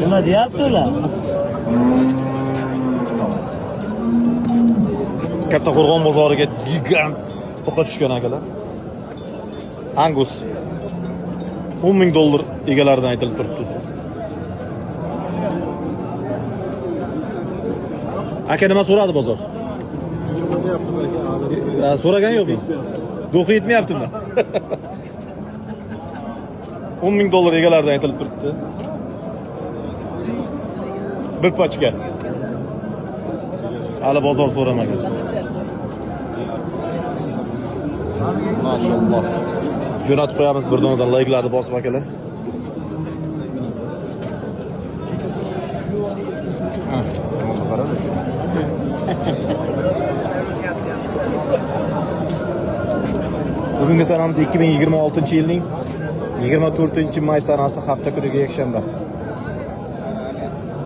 Nima deyapti ular? Kattaqo'rg'on bozoriga gigant to'qa tushgan, akalar. Angus. 10 ming dollar egalaridan aytilib turibdi. Aka, nima so'radi bozor? Ha, so'ragan yo'qmi? Do'qi yetmayaptimi? 10 ming dollar egalaridan aytilib turibdi. Bir pachka. Hali bozor so'ramagan. Mashalloh. Jo'natib qo'yamiz bir donadan, layklarni bosib, akalar. Ha, qaradi. Bugungi sanamiz 2026-yilning 24 may sanasi, hafta kuniga yakshanba.